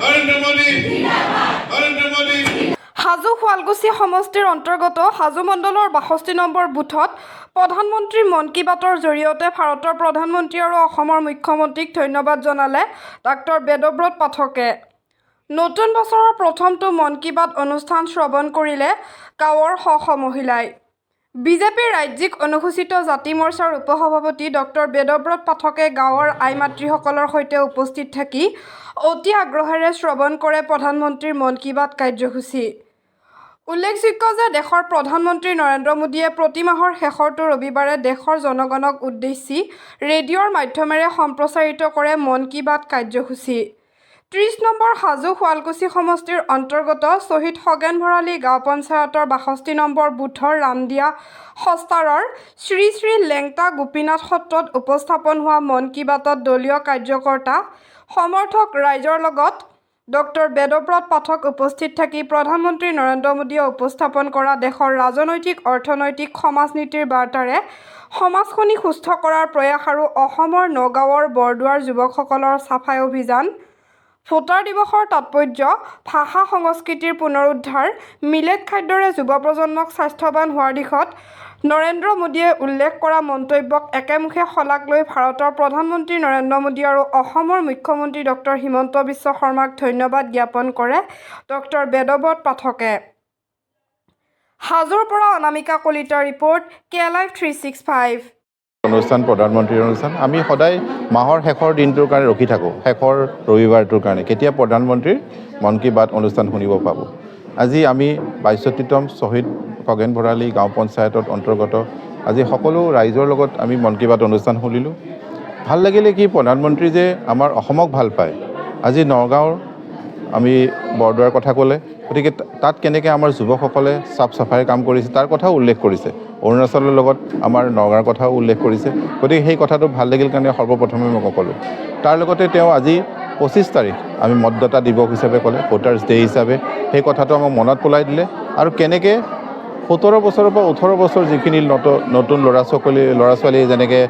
নৰেন্দ্ৰ মোদী, নৰেন্দ্ৰ মোদী। হাজো শুৱালকুছি সমষ্টিৰ অন্তৰ্গত হাজো মণ্ডলৰ 62 নম্বৰ বুথত প্ৰধানমন্ত্ৰীৰ মন কী বাতৰ জৰিয়তে ভাৰতৰ প্ৰধানমন্ত্ৰী আৰু অসমৰ মুখ্যমন্ত্ৰীক ধন্যবাদ জনালে ডাক্তৰ বেদব্ৰত পাঠকে। নতুন বছৰৰ প্ৰথমটো মন কী বাত অনুষ্ঠান শ্ৰৱণ কৰিলে গাঁৱৰ শ শ মহিলাই। বিজেপিৰ ৰাজ্যিক অনুসূচিত জাতি মৰ্চাৰ উপসভাপতি ডক্টৰ বেদব্ৰত পাঠকে গাঁৱৰ আই মাতৃসকলৰ সৈতে উপস্থিত থাকি অতি আগ্ৰহেৰে শ্ৰৱণ কৰে প্ৰধানমন্ত্ৰীৰ মন কী বাত কাৰ্যসূচী। উল্লেখযোগ্য যে দেশৰ প্ৰধানমন্ত্ৰী নৰেন্দ্ৰ মোদীয়ে প্ৰতি মাহৰ শেষৰটো ৰবিবাৰে দেশৰ জনগণক উদ্দেশ্যি ৰেডিঅ'ৰ মাধ্যমেৰে সম্প্ৰচাৰিত কৰে মন কী বাত কাৰ্যসূচী। 30 নম্বৰ হাজো শুৱালকুছি সমষ্টিৰ অন্তৰ্গত শ্বহীদ খগেন ভৰালী গাঁও পঞ্চায়তৰ 62 নম্বৰ বুথৰ ৰামদিয়া সস্তাৰৰ শ্ৰী শ্ৰী লেংটা গোপীনাথ সত্ৰত উপস্থাপন হোৱা মন কী বাতত দলীয় কাৰ্যকৰ্তা, সমৰ্থক ৰাইজৰ লগত ডক্টৰ বেদব্ৰত পাঠক উপস্থিত থাকি প্ৰধানমন্ত্ৰী নৰেন্দ্ৰ মোদীয়ে উপস্থাপন কৰা দেশৰ ৰাজনৈতিক, অৰ্থনৈতিক, সমাজনীতিৰ বাৰ্তাৰে সমাজখনি সুস্থ কৰাৰ প্ৰয়াস আৰু অসমৰ নগাঁৱৰ বৰদোৱাৰ যুৱকসকলৰ চাফাই অভিযান, ভোটাৰ দিৱসৰ তাৎপৰ্য, ভাষা সংস্কৃতিৰ পুনৰুদ্ধাৰ, মিলেট খাদ্যৰে যুৱ প্ৰজন্মক স্বাস্থ্যৱান হোৱাৰ দিশত নৰেন্দ্ৰ মোদীয়ে উল্লেখ কৰা মন্তব্যক একেমুখে শলাগ লৈ ভাৰতৰ প্ৰধানমন্ত্ৰী নৰেন্দ্ৰ মোদী আৰু অসমৰ মুখ্যমন্ত্ৰী ডক্টৰ হিমন্ত বিশ্ব শৰ্মাক ধন্যবাদ জ্ঞাপন কৰে ডক্টৰ বেদব্ৰত পাঠকে। হাজোৰ পৰা অনামিকা কলিতাৰ ৰিপৰ্ট, কে লাইভ 365। অনুষ্ঠান, প্ৰধানমন্ত্ৰীৰ অনুষ্ঠান আমি সদায় মাহৰ শেষৰ দিনটোৰ কাৰণে ৰখি থাকোঁ, শেষৰ ৰবিবাৰটোৰ কাৰণে, কেতিয়া প্ৰধানমন্ত্ৰীৰ মন কী বাত অনুষ্ঠান শুনিব পাব। আজি আমি 62তম শ্বহীদ খগেন ভৰালী গাঁও পঞ্চায়তত অন্তৰ্গত আজি সকলো ৰাইজৰ লগত আমি মন কী বাত অনুষ্ঠান শুনিলোঁ। ভাল লাগিলে কি, প্ৰধানমন্ত্ৰী যে আমাৰ অসমক ভাল পায়। আজি নগাঁৱৰ আমি বৰদোৱাৰ কথা ক'লে, গতিকে তাত কেনেকৈ আমাৰ যুৱকসকলে চাফ চাফাইৰ কাম কৰিছে, তাৰ কথাও উল্লেখ কৰিছে। অৰুণাচলৰ লগত আমাৰ নগাঁৱৰ কথাও উল্লেখ কৰিছে। গতিকে সেই কথাটো ভাল লাগিল কাৰণে সৰ্বপ্ৰথমে মই ক'লোঁ। তাৰ লগতে তেওঁ আজি 25 তাৰিখ আমি মতদাতা দিৱস হিচাপে ক'লে, ভোটাৰ্ছ ডে হিচাপে, সেই কথাটো আমাক মনত পেলাই দিলে। আৰু কেনেকৈ 17 বছৰৰ পৰা 18 বছৰ যিখিনি নতুন ল'ৰা ছোৱালীয়ে যেনেকৈ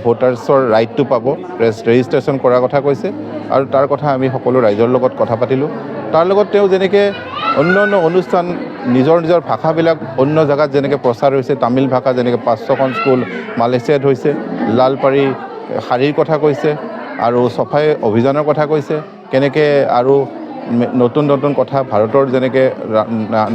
ভোটাৰ্ছৰ ৰাইটটো পাব, ৰেজিষ্ট্ৰেশ্যন কৰাৰ কথা কৈছে আৰু তাৰ কথা আমি সকলো ৰাইজৰ লগত কথা পাতিলোঁ। তাৰ লগত তেওঁ যেনেকৈ অন্য অন্য অনুষ্ঠান, নিজৰ নিজৰ ভাষাবিলাক অন্য জেগাত যেনেকৈ প্ৰচাৰ হৈছে, তামিল ভাষা যেনেকৈ 500খন স্কুল মালয়েছিয়াত হৈছে, লালপাৰী শাৰীৰ কথা কৈছে আৰু চফাই অভিযানৰ কথা কৈছে, কেনেকৈ আৰু নতুন নতুন কথা ভাৰতৰ যেনেকৈ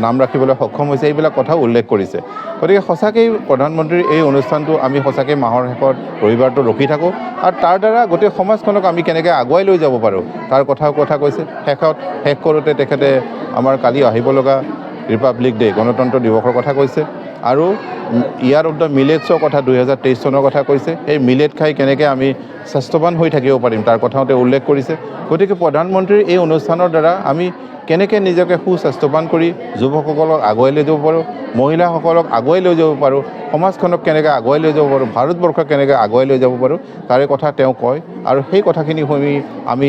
নাম ৰাখিবলৈ সক্ষম হৈছে, এইবিলাক কথাও উল্লেখ কৰিছে। গতিকে সঁচাকেই প্ৰধানমন্ত্ৰীৰ এই অনুষ্ঠানটো আমি সঁচাকৈ মাহৰ শেষত ৰবিবাৰটো ৰখি থাকোঁ আৰু তাৰ দ্বাৰা গোটেই সমাজখনক আমি কেনেকৈ আগুৱাই লৈ যাব পাৰোঁ, তাৰ কথাও কথা কৈছে। শেষত শেষ কৰোঁতে তেখেতে আমাৰ কালি আহিব লগা ৰিপাব্লিক ডে, গণতন্ত্ৰ দিৱসৰ কথা কৈছে আৰু ইয়াৰ অফ the মিলেটছৰ কথা, 2023 চনৰ কথা কৈছে। সেই মিলেট খাই কেনেকৈ আমি স্বাস্থ্যৱান হৈ থাকিব পাৰিম, তাৰ কথাও তেওঁ উল্লেখ কৰিছে। গতিকে প্ৰধানমন্ত্ৰীৰ এই অনুষ্ঠানৰ দ্বাৰা আমি কেনেকৈ নিজকে সুস্বাস্থ্যৱান কৰি যুৱকসকলক আগুৱাই লৈ যাব পাৰোঁ, মহিলাসকলক আগুৱাই লৈ যাব পাৰোঁ, সমাজখনক কেনেকৈ আগুৱাই লৈ যাব পাৰোঁ, ভাৰতবৰ্ষক কেনেকৈ আগুৱাই লৈ যাব পাৰোঁ, তাৰে কথা তেওঁ কয়। আৰু সেই কথাখিনি শুনি আমি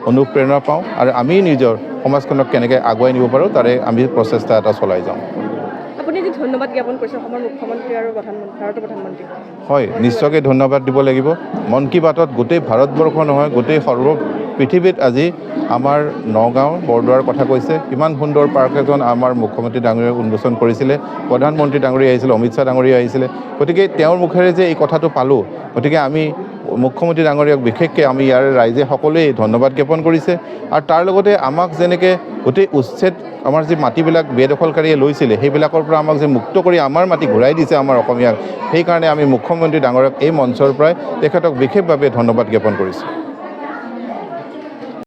অনুপ্ৰেৰণা পাওঁ আৰু আমি নিজৰ সমাজখনক কেনেকৈ আগুৱাই নিব পাৰোঁ, তাৰে আমি প্ৰচেষ্টা এটা চলাই যাওঁ। আপুনি আজি ধন্যবাদ জ্ঞাপন কৰিছে অসমৰ মুখ্যমন্ত্ৰী আৰু প্ৰধানমন্ত্ৰী, ভাৰতৰ প্ৰধানমন্ত্ৰীক। হয়, নিশ্চয়কৈ ধন্যবাদ দিব লাগিব। মন কী বাতত গোটেই ভাৰতবৰ্ষ নহয়, গোটেই সৰ্ব পৃথিৱীত আজি আমাৰ নগাঁও বৰদোৱাৰ কথা কৈছে। ইমান সুন্দৰ পাৰ্ক এখন আমাৰ মুখ্যমন্ত্ৰী ডাঙৰীয়াই উন্মোচন কৰিছিলে, প্ৰধানমন্ত্ৰী ডাঙৰীয়া আহিছিলে, অমিত শ্বাহ ডাঙৰীয়া আহিছিলে। গতিকে তেওঁৰ মুখেৰে যে এই কথাটো পালোঁ, গতিকে আমি মুখ্যমন্ত্ৰী ডাঙৰীয়াক বিশেষকৈ আমি ইয়াৰ ৰাইজে সকলোৱেই ধন্যবাদ জ্ঞাপন কৰিছে। আৰু তাৰ লগতে আমাক যেনেকৈ গোটেই উচ্ছেদ, আমাৰ যি মাটিবিলাক বেদখলকাৰীয়ে লৈছিলে, সেইবিলাকৰ পৰা আমাক যে মুক্ত কৰি আমাৰ মাটি ঘূৰাই দিছে আমাৰ অসমীয়াক, সেইকাৰণে আমি মুখ্যমন্ত্ৰী ডাঙৰীয়াক এই মঞ্চৰ পৰাই তেখেতক বিশেষভাৱে ধন্যবাদ জ্ঞাপন কৰিছোঁ।